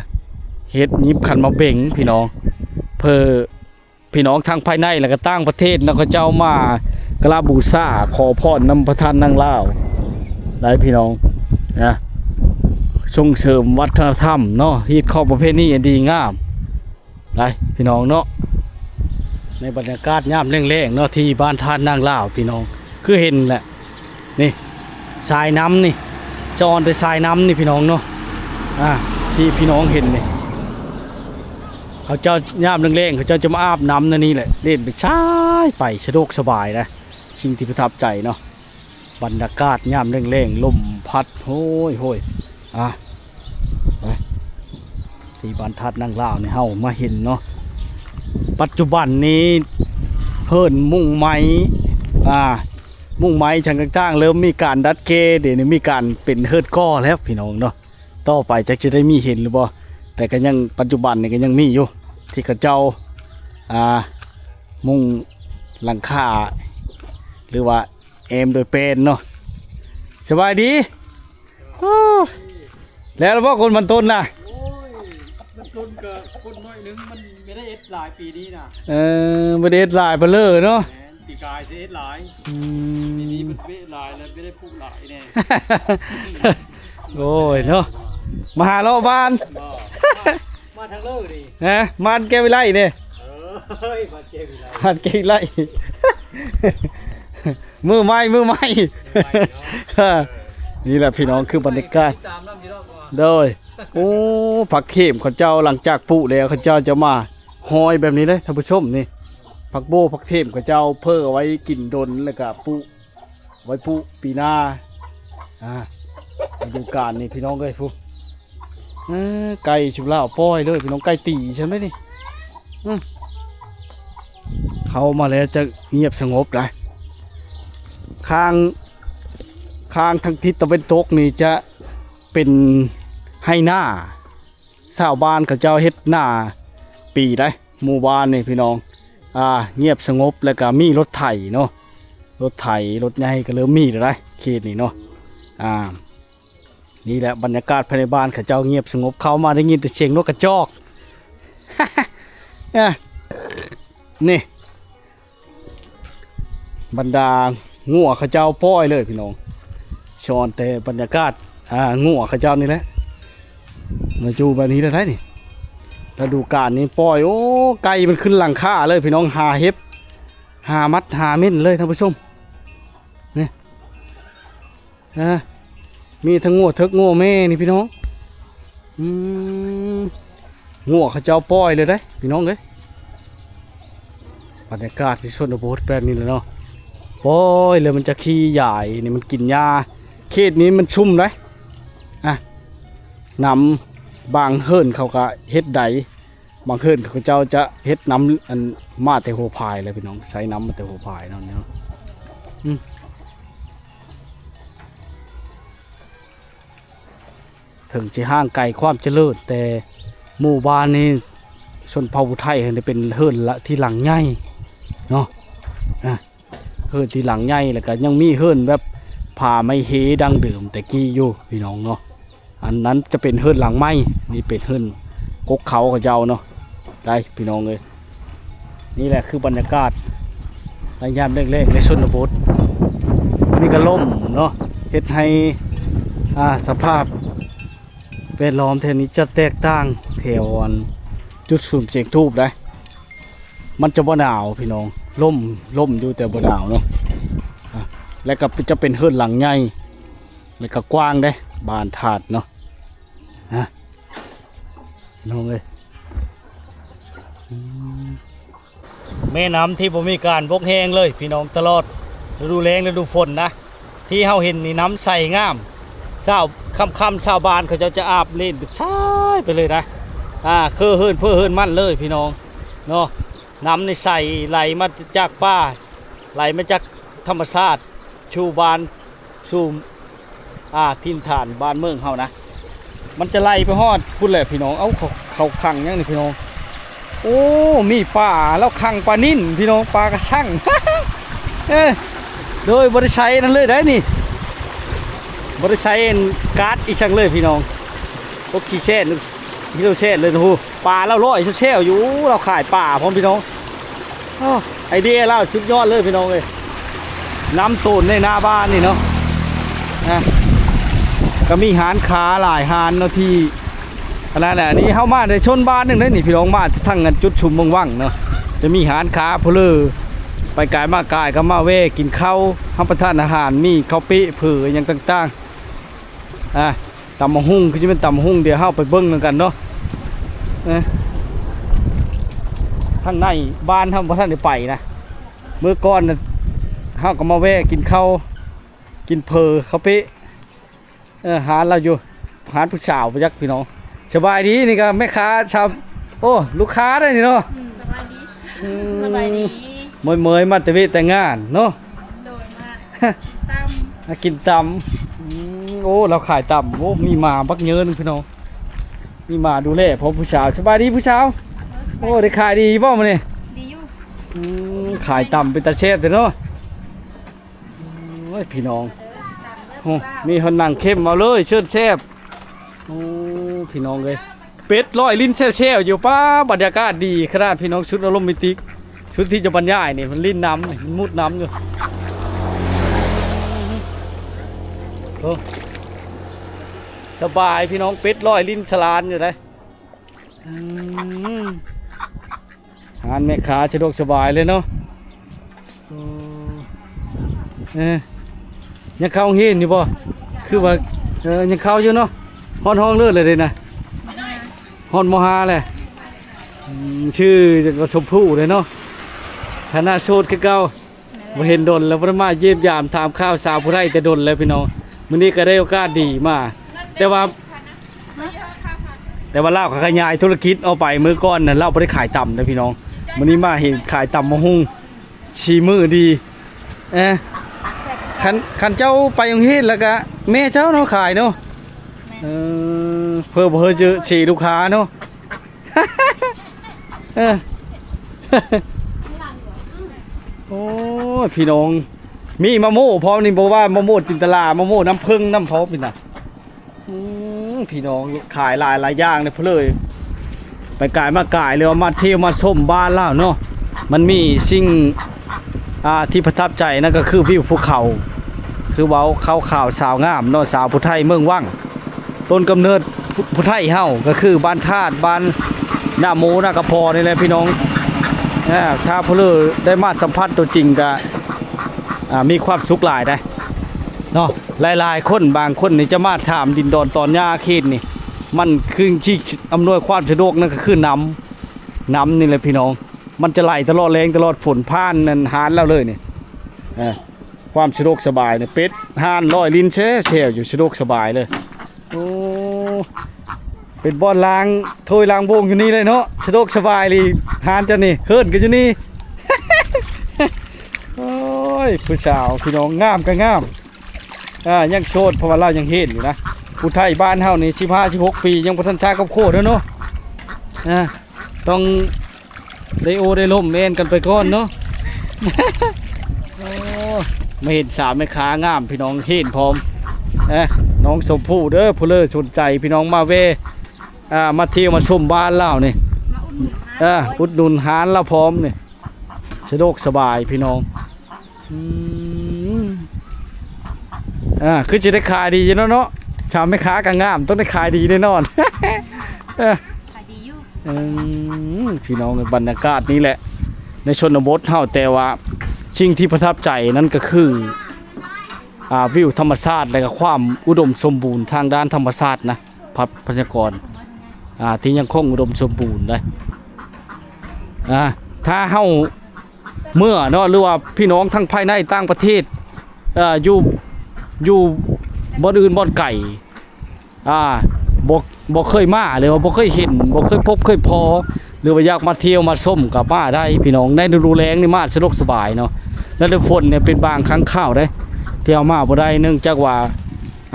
ເຮັດຫຍິບຂັນໝາກເບັງພີ່ນ້ອງ ເພື່ອພີ່ນ້ອງທັງພາຍໃນ ແລະກະຕ່າງປະເທດນະ ເຂົາເຈົ້າມາກະລາບບູຊາ ຂໍພອນນຳພະທາດນາງລາວໄດ້ພີ່ນ້ອງນະ ສົ່ງເສີມວັດທະນະທຳເນາະ ຮີດຄອງປະເພນີອັນດີງາມ. ໄປພີ່ນ້ອງເນາະ ໃນບັນຍາກາດຍາມແລງໆເນາະ ທີ່ບ້ານທາດນາງລາວພີ່ນ້ອງ ຄືເຫັນແຫຼະ ນີ້ ສາຍນ້ຳນີ້ ຈະອ່ອນແຕ່ສາຍນ້ຳນີ້ພີ່ນ້ອງເນາະ. ອ່າ ທີ່ພີ່ນ້ອງເຫັນນີ້ ເຂົາເຈົ້າຍາມແລງໆ ເຂົາເຈົ້າຈະມາອາບນ້ຳໃນນີ້ແຫຼະ ເຫຼັ້ນໄປຊາຍໄປ ສະດວກສະບາຍນະ. ສິ່ງທີ່ປະທັບໃຈເນາະ ບັນຍາກາດຍາມແລງໆ ລົມພັດໂຫຍໆ. ອ່າ ໄປ ທີ່ບ້ານທາດນາງລາວນີ້ ເຮົາມາເຫັນເນາະ ປັດຈຸບັນນີ້ເຮີ້ນມຸ້ງໄມ້ ອ່າ ມຸ້ງໄມ້ຫຍັງຕ່າງໆ ເລີ່ມມີການດັດແກ່ ດຽວນີ້ມີການເປັນເຮີ້ນກໍ່ແລ້ວພີ່ນ້ອງເນາະ. ຕໍ່ໄປຈັກຈະໄດ້ມີເຫັນຫຼືບໍ່ ແຕ່ກໍຍັງ ປັດຈຸບັນນີ້ກໍຍັງມີຢູ່ ທີ່ເຂົາເຈົ້າ ອ່າ ມຸງຫຼັງຄາ ຫຼືວ່າ ແອ້ມໂດຍແປ້ນເນາະ. ສະບາຍດີ. ໂອ້ ແລ້ວລະບໍ່ຄົນມັນຕົ້ນນະ? ໂອ້ຍ ມັນຕົ້ນກໍຄົນໜ້ອຍໜຶ່ງ ມັນບໍ່ໄດ້ເຮັດຫຼາຍປີນີ້ນະ. ເອີ ບໍ່ໄດ້ເຮັດຫຼາຍປານເລີເນາະ. ແມ່ນ ປີກາຍຊິເຮັດຫຼາຍ. ອືມ ປີນີ້ມັນເວະຫຼາຍແລ້ວ ບໍ່ໄດ້ປູກຫຼາຍແນ່. ໂອ້ຍເນາະ ມາຫາເລາະບ້ານ. ມາທາງເລີນີ້ ຮະ ມາແກ້ວວິໄລນີ້. ເອີຍ ມາແກ້ວວິໄລ ມາແກ້ວວິໄລ. ມືໃໝ່ ມືໃໝ່ ມືໃໝ່ເນາະ. ນີ້ແຫຼະພີ່ນ້ອງ ຄືບັນຍາກາດ ຕິດຕາມນຳຢູ່ດອກ. ໂດຍ ໂອ້ ຜັກເຂມເຂົາເຈົ້າ ຫຼັງຈາກປູກແລ້ວ ເຂົາເຈົ້າຈະມາຫ້ອຍແບບນີ້ເດ້ທ່ານຜູ້ຊົມ. ນີ້ ຜັກໂບ ຜັກເຂມເຂົາເຈົ້າເພີ້ເອົາໄວ້ກິນດົນ ແລ້ວກະປູກ ໄວ້ປູກປີໜ້າ. ອ່າ ລະດູການນີ້ພີ່ນ້ອງເອີຍ ພຸ້ນ ເອີ ໄກ່ຊຸມລາວປ່ອຍເລີຍພີ່ນ້ອງ ໄກ່ຕີຊັ້ນເດ້ນີ້. ອື ເຂົ້າມາແລ້ວຈະງຽບສະຫງົບໄດ໋. ຂ້າງ ຂ້າງທາງທິດຕາເວັນຕົກນີ້ຈະເປັນໄຮ່ນາ ຊາວບ້ານເຂົາເຈົ້າເຮັດນາປີໄດ໋ ໝູ່ບ້ານນີ້ພີ່ນ້ອງ. ອ່າ ງຽບສະຫງົບ ແລ້ວກະມີລົດໄຖເນາະ ລົດໄຖລົດໃຫຍ່ກໍເລີ່ມມີແລ້ວໄດ໋ ເຂດນີ້ເນາະ. ອ່າ ນີ້ແຫຼະບັນຍາກາດພາຍໃນບ້ານເຂົາເຈົ້າງຽບສະຫງົບ ເຂົ້າມາໄດ້ຍິນແຕ່ສຽງນົກກະຈອກ. ອ່າ ນີ້ ບັນດາງົວເຂົາເຈົ້າປ່ອຍເລີຍພີ່ນ້ອງ. ຊ້ອນແຕ່ບັນຍາກາດ ອ່າ ງົວເຂົາເຈົ້ານີ້ແຫຼະ ມາຢູ່ແບບນີ້ແລ້ວໄດ໋ນີ້. ລະດູການນີ້ປ່ອຍ ໂອ້ ໄກ່ມັນຂຶ້ນຫຼັງຄາເລີຍພີ່ນ້ອງ ຫາເຫັບ ຫາມັດ ຫາເມັ້ນເລີຍທ່ານຜູ້ຊົມ. ນີ້ ອ່າ ມີທັງງົວເຖິກງົວແມ່ນີ້ພີ່ນ້ອງ. ອືມ ງົວເຂົາເຈົ້າປ່ອຍເລີຍເດ້ພີ່ນ້ອງເອີຍ. ບັນຍາກາດທີ່ຊົນນະບົດແບບນີ້ແຫຼະເນາະ ປ່ອຍແລ້ວມັນຈະຂີ່ຢາຍນີ້ ມັນກິນຫຍ້າ. ເຂດນີ້ມັນຊຸ່ມເດ້. ອ່ະ ນ້ຳບາງເຮືອນເຂົາກະເຮັດໄດ ບາງເຮືອນເຂົາເຈົ້າຈະເຮັດນ້ຳ ອັນ ມາແຕ່ຫົວພາຍແຫຼະພີ່ນ້ອງ ໃຊ້ນ້ຳມາແຕ່ຫົວພາຍເນາະ ນີ້ເນາະ. ອືມ ເຖິງຊິຫ່າງໄກຄວາມຈະເລີນ ແຕ່ໝູ່ບ້ານນີ້ ຊົນເຜົ່າຜູ້ໄທເພິ່ນໄດ້ເປັນເຮືອນລະ ທີ່ຫຼັງໃຫຍ່ເນາະ. ອ່າ ເຮືອນທີ່ຫຼັງໃຫຍ່ ແລ້ວກໍຍັງມີເຮືອນແບບຜ້າໄມ້ເຮດັ້ງເດີມແຕ່ກີ້ຢູ່ພີ່ນ້ອງເນາະ. ອັນນັ້ນຈະເປັນເຮືອນຫຼັງໃໝ່ ນີ້ເປັນເຮືອນກົກເຂົາເຂົາເຈົ້າເນາະ. ໄດ້ພີ່ນ້ອງເອີຍ ນີ້ແຫຼະຄືບັນຍາກາດໃນຍາມແລງໆ ໃນຊົນນະບົດ. ນີ້ກໍລົມເນາະ ເຮັດໃຫ້ ອ່າ ສະພາບແວດລ້ອມແຖວນີ້ຈະແຕກຕ່າງແຖວ ອັນ ຈຸດສຸມສຽງທູບໄດ໋. ມັນຈະບໍ່ໜາວພີ່ນ້ອງ ລົມ ລົມຢູ່ແຕ່ບໍ່ໜາວເນາະ. ອ່າ ແລ້ວກໍຈະເປັນເຮືອນຫຼັງໃຫຍ່ ແລ້ວກໍກວ້າງເດ້ ບ້ານທາດເນາະ. ຮະ ນ້ອງເອີຍ ອືມ ແມ່ນ້ຳທີ່ບໍ່ມີການບົກແຫ້ງເລີຍພີ່ນ້ອງ ຕະຫຼອດລະດູແລ້ງລະດູຝົນນະ ທີ່ເຮົາເຫັນນີ້ນ້ຳໃສງາມ. ເຊົ້າຄ່ຳໆ ຊາວບ້ານເຂົາເຈົ້າຈະອາບຫຼິ້ນຊາຍໄປເລີຍນະ. ອ່າ ຄືເຮືອນເພີເຮືອນມັນເລີຍພີ່ນ້ອງເນາະ. ນ້ຳນີ້ໃສ ໄຫຼມາຈາກປ່າ ໄຫຼມາຈາກທຳມະຊາດ ສູ່ບ້ານ ສູ່ ອ່າ ຖິ່ນຖານບ້ານເມືອງເຮົານະ. ມັນຈະໄຫຼໄປຮອດພຸ້ນແຫຼະພີ່ນ້ອງ. ເອົ້າ ເຂົາ ເຂົາຂັງຫຍັງນີ້ພີ່ນ້ອງ? ໂອ້ ມີປາ ລາວຂັງປານິນພີ່ນ້ອງ ປາກະຊັງ. ເອີ ໂດຍບໍ່ໄດ້ໃຊ້ນັ້ນເລີຍໄດ໋ນີ້ ບໍ່ໄດ້ໃຊ້ກາດອີ່ຫຍັງເລີຍພີ່ນ້ອງ. ອົກຊີເຊນ ຮີໂດຣເຊນເລີຍໂຫ. ປາລາວລອຍແຊວໆຢູ່ ລາວຂາຍປາພ້ອມພີ່ນ້ອງ. ໂອ້ ໄອເດຍລາວສຸດຍອດເລີຍພີ່ນ້ອງເອີຍ. ນ້ຳໂຕນໃນໜ້າບ້ານນີ້ເນາະ ນະ ກໍມີຮ້ານຄ້າຫຼາຍຮ້ານເນາະ ທີ່ອັນນັ້ນແຫຼະ. ນີ້ເຮົາມາໃນຊົນບ້ານໜຶ່ງເດ້ນີ້ພີ່ນ້ອງ ມາທາງອັນຈຸດຊຸມເມືອງວັງເນາະ. ຈະມີຮ້ານຄ້າຜູ້ເລີ ໄປກາຍມາກາຍກໍມາແວ່ກິນເຂົ້າ ຮັບປະທານອາຫານ ມີເຂົ້າເປະເຝີຫຍັງຕ່າງໆ. ອ່າ ຕຳບັກຫຸ່ງ ຄືຊິແມ່ນຕຳບັກຫຸ່ງ ດຽວເຮົາໄປເບິ່ງນຳກັນເນາະ. ເອີ ທາງໃນບ້ານເຮົາບໍ່ທັນໄດ້ໄປນະ ມື້ກ່ອນນະ ເຮົາກໍມາແວ່ກິນເຂົ້າ ກິນເຝີ ເຂົ້າເປະ. ເອີ ຮ້ານລາວຢູ່ ຮ້ານຜູ້ສາວບໍ່ຈັກພີ່ນ້ອງ. ສະບາຍດີ ນີ້ກໍແມ່ຄ້າຊາວ ໂອ້ ລູກຄ້າໄດ໋ນີ້ເນາະ. ອືມ ສະບາຍດີ ອືມ ສະບາຍດີ. ເມີຍໆ ມາແຕ່ວຽກແຕ່ງງານເນາະ. ໂດຍ ມາຕຳ ມາກິນຕຳ. ອືມ ໂອ້ ລາວຂາຍຕຳ. ໂອ້ ມີໝາບັກເຍີໜຶ່ງພີ່ນ້ອງ ມີໝາດູແລພ້ອມຜູ້ສາວ. ສະບາຍດີຜູ້ສາວ. ໂອ້ ໄດ້ຂາຍດີບໍ່ມື້ນີ້? ດີຢູ່. ອືມ ຂາຍຕຳເປັນຕາແຊບແທ້ເນາະ. ໂອ້ຍ ພີ່ນ້ອງ ໂອ້ ມີຮອດໜັງເຄັມ ເອົາເລີຍ ເຊີນແຊບ. ໂອ້ ພີ່ນ້ອງເອີຍ ເປັດລອຍລິ້ນແຊວໆຢູ່. ປ້າ ບັນຍາກາດດີຂະໜາດພີ່ນ້ອງ ສຸດອາລົມໂຣແມນຕິກ ສຸດທີ່ຈະບັນຍາຍນີ້. ມັນຫຼິ້ນນ້ຳນີ້ ມັນມຸດນ້ຳຢູ່. ໂອ້ ສະບາຍພີ່ນ້ອງ ເປັດລອຍລິ້ນສະຫຼານຢູ່ໄດ໋. ອືມ ຮ້ານແມ່ຄ້າສະດວກສະບາຍເລີຍເນາະ. ໂອ້ ເອີ ຍັງເຂົ້າໂຮງຮຽນຢູ່ບໍ່? ຄືວ່າ ເອີ ຍັງເຂົ້າຢູ່ເນາະ. ຮອດຫ້ອງເລີດແລ້ວເດ້ນະ ຮອດ ມໍຫ້າ ແລ້ວ. ອືມ ຊື່ຫຍັງກໍ ຊົມພູເດ້ເນາະ. ຄະນະໂສດຄືເກົ່າ. ບໍ່ເຫັນດົນແລ້ວ ບໍ່ໄດ້ມາຢ້ຽມຢາມຖາມຂ່າວສາວຜູ້ໄທແຕ່ດົນແລ້ວພີ່ນ້ອງ. ມື້ນີ້ກໍໄດ້ໂອກາດດີມາ ແຕ່ວ່າ ແຕ່ວ່າລາວກໍຂະຫຍາຍທຸລະກິດອອກໄປ. ມື້ກ່ອນນັ້ນລາວບໍ່ໄດ້ຂາຍຕຳເດ້ພີ່ນ້ອງ ມື້ນີ້ມາເຫັນຂາຍຕຳບັກຫຸ່ງ ສີມືດີ. ເອີ ຄັນ ຄັນເຈົ້າໄປໂຮງຮຽນແລ້ວກໍແມ່ເຈົ້າເນາະຂາຍເນາະ. ເອີ ເພື່ອບໍ່ໃຫ້ເຈີເສລູກຄ້າເນາະ. ເອີ ໂອ້ຍ ພີ່ນ້ອງ ມີມະໂມພ້ອມນີ້ ບໍ່ວ່າມະໂມຈິນຕະລາ ມະໂມນ້ຳເຜິ້ງນຳພ້ອມນີ້ນະ. ອືມ ພີ່ນ້ອງ ຂາຍຫຼາຍ ຫຼາຍຢ່າງເລີຍ ເພິ່ນເລີຍໄປກາຍມາກາຍ ຫຼືວ່າມາທ່ຽວມາຊົມບ້ານລາວເນາະ. ມັນມີສິ່ງ ອ່າ ທີ່ປະທັບໃຈນັ້ນກໍຄືວິວພູເຂົາ ຄືເວົ້າຂ່າວສາວງາມເນາະ ສາວຜູ້ໄທເມືອງວັງ. ຕົ້ນກຳເນີດຜູ້ ຜູ້ໄທເຮົາກໍຄືບ້ານທາດ ບ້ານນາໂມ ນາກະພໍນີ້ແຫຼະພີ່ນ້ອງ. ອາ ຖ້າຜູ້ເລີໄດ້ມາສຳຜັດຕົວຈິງກະ ອາ ມີຄວາມສຸກຫຼາຍໄດ໋ເນາະ. ຫຼາຍໆຄົນ ບາງຄົນນີ້ຈະມາຖາມດິນດອນຕອນຫຍ້າເຂດນີ້ ມັນຄືທີ່ອຳນວຍຄວາມສະດວກນັ້ນກໍຄືນ້ຳ ນ້ຳນີ້ແຫຼະພີ່ນ້ອງ ມັນຈະໄຫຼຕະຫຼອດແລ້ງຕະຫຼອດຝົນ ຜ່ານນັ້ນຮ້ານລາວເລີຍນີ້ ເອີ ຄວາມສະດວກສະບາຍນີ້ ເປັດຮ້ານລອຍລິນແຊວໆຢູ່ ສະດວກສະບາຍເລີຍ. ໂອ້ ເປັນບ່ອນລ້າງຖ້ວຍລ້າງໂບງຢູ່ນີ້ເລີຍເນາະ ສະດວກສະບາຍອີ່ຫຼີ ຮ້ານເຈົ້ານີ້ ເຮືອນກໍຢູ່ນີ້. ໂອ້ຍ ຜູ້ສາວພີ່ນ້ອງ ງາມກໍງາມ ອ່າ ຍັງໂສດ ເພາະວ່າລາວຍັງເຮັດຢູ່ນະ ຜູ້ໄທບ້ານເຮົານີ້ ສິບຫ້າ ສິບຫົກປີ ຍັງບໍ່ທັນສ້າງຄອບຄົວເດີ້ເນາະ ອ່າ ຕ້ອງໄດ້ໂອ້ໄດ້ລົມແມ່ນກັນໄປກ່ອນເນາະ. ໂອ້ ມາເຫັນສາວແມ່ຄ້າງາມ ພີ່ນ້ອງເຫັນພ້ອມ ເອີ ນ້ອງຊົມພູເດີ້ ຜູ້ເລີສົນໃຈ ພີ່ນ້ອງມາແວ່ ອ່າ ມາທ່ຽວມາຊົມບ້ານລາວນີ້ ມາອຸດໜູນຮ້ານ ເອີ ອຸດໜູນຮ້ານລາວພ້ອມນີ້ ສະດວກສະບາຍພີ່ນ້ອງ. ອືມ ອ່າ ຄືຊິໄດ້ຂາຍດີຢູ່ເນາະ ເນາະ ສາວແມ່ຄ້າກໍງາມ ຕ້ອງໄດ້ຂາຍດີແນ່ນອນ. ເອີ ຂາຍດີຢູ່ ອືມ ພີ່ນ້ອງ ບັນຍາກາດນີ້ແຫຼະ ໃນຊົນນະບົດເຮົາ ແຕ່ວ່າສິ່ງທີ່ປະທັບໃຈນັ້ນກໍຄື ອ່າ ວິວທຳມະຊາດ ແລະກໍຄວາມອຸດົມສົມບູນທາງດ້ານທຳມະຊາດນະ ຊັບພະຍາກອນ ອ່າ ທີ່ຍັງຄົງອຸດົມສົມບູນເດ້. ອ່າ ຖ້າເຮົາເມືອເນາະ ຫຼືວ່າພີ່ນ້ອງທັງພາຍໃນຕ່າງປະເທດ ເອີ ຢູ່ ຢູ່ບ່ອນອື່ນບ່ອນໄກ ອ່າ ບໍ່ ບໍ່ເຄີຍມາ ຫຼືວ່າບໍ່ເຄີຍເຫັນ ບໍ່ເຄີຍພົບເຄີຍພໍ ຫຼືວ່າຢາກມາທ່ຽວມາຊົມກໍມາໄດ້ພີ່ນ້ອງ ໃນລະດູແລ້ງນີ້ມາສະດວກສະບາຍເນາະ ລະດູຝົນນີ້ເປັນບາງຄັ້ງຄາວເດ້ ທີ່ເຮົາມາບໍ່ໄດ້ ເນື່ອງຈາກວ່າ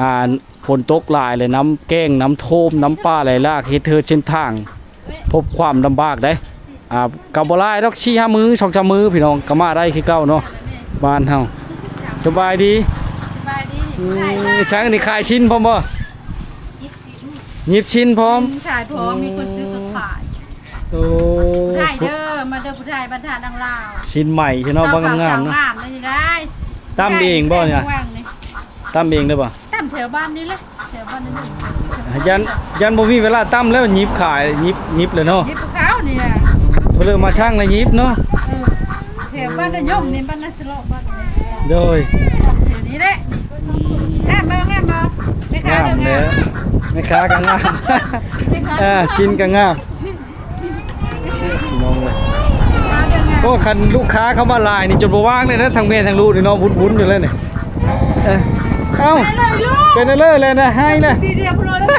ອ່າ ຝົນຕົກຫຼາຍ ແລະ ນ້ຳແກ້ງ ນ້ຳຖ້ວມ ນ້ຳປ່າໄຫຼຫຼາກ ເຮັດໃຫ້ເສັ້ນທາງ ພົບຄວາມລຳບາກເດ້ ອ່າ ກໍບໍ່ຫຼາຍດອກ ສີ່ຫ້າມື້ ສອງສາມມື້ ພີ່ນ້ອງ ກໍມາໄດ້ຄືເກົ່າເນາະ ບ້ານເຮົາ. ສະບາຍດີ ສະບາຍດີ. ອືມ ຊ່າງນີ້ຂາຍຊີ້ນພ້ອມບໍ່? ຍິບຊີ້ນ ຍິບຊີ້ນພ້ອມ ຂາຍພ້ອມ ມີຄົນຊື້ກໍຂາຍ. ໂອ້ ຜູ້ໄທເດີ້ ມາເດີ້ ຜູ້ໄທບ້ານທ່ານາງລາວ ຊີ້ນໃໝ່ຊິເນາະ ເອົາ ເບິ່ງງາມໆເນາະ ງາມໄດ້ ຕຳເອງບໍ່ນີ້? ຕຳເອງເດີ້ບໍ່? ຕຳແຖວບ້ານນີ້ແຫຼະ ແຖວບ້ານນີ້ ຢ້ານ ຢ້ານບໍ່ມີເວລາຕຳແລ້ວ ຫຍິບຂາຍ ຫຍິບ ຫຍິບແລ້ວເນາະ ຫຍິບເຂົານີ້ ເພິ່ນເລີຍມາຊັ່ງລະຫຍິບເນາະ ເອີ ແຖວບ້ານນາຍົມນີ້ ບ້ານນາສະເລາະ ບ້ານນີ້ ໂດຍ ແຖວນີ້ແຫຼະ ງາມບໍ່ ງາມບໍ່ ແມ່ຄ້າ ງາມແລ້ວ ງາມ ແມ່ຄ້າກໍງາມ ອ່າ ຊີ້ນກໍງາມ ພີ່ນ້ອງເອີຍ ໂອ້ ຄັນລູກຄ້າເຂົ້າມາຫຼາຍນີ້ ຈົນບໍ່ວ່າງເລີຍນະ ທັງແມ່ທັງລູກນີ້ເນາະ ວຸ້ນໆຢູ່ແລ້ວນີ້ ເອີ ເອົ້າ ເປັນແນວເລີແລ້ວນະ ໄຫ້ນະ ທີດຽວພຸ້ນລະ